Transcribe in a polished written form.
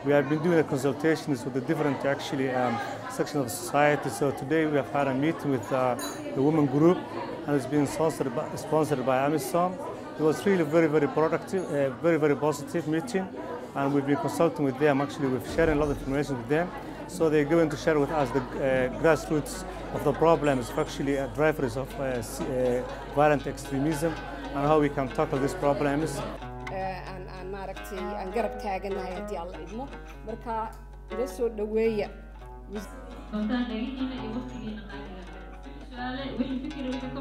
We have been doing the consultations with the different actually sections of society. So today we have had a meeting with the women group, and it's been sponsored by AMISOM. It was really very, very productive, very, very positive meeting, and we've been consulting with them. Actually, we've sharing a lot of information with them. So they're going to share with us the grassroots of the problems of actually drivers of violent extremism and how we can tackle these problems. Aan maaragtay aan garab taaganahay haddii Alla idmo. Marka ila soo dhaweeya. Doontaan dhagihiina iyo waqtigiina qaaliga. Wixii su-aale, wixii fikir, wixii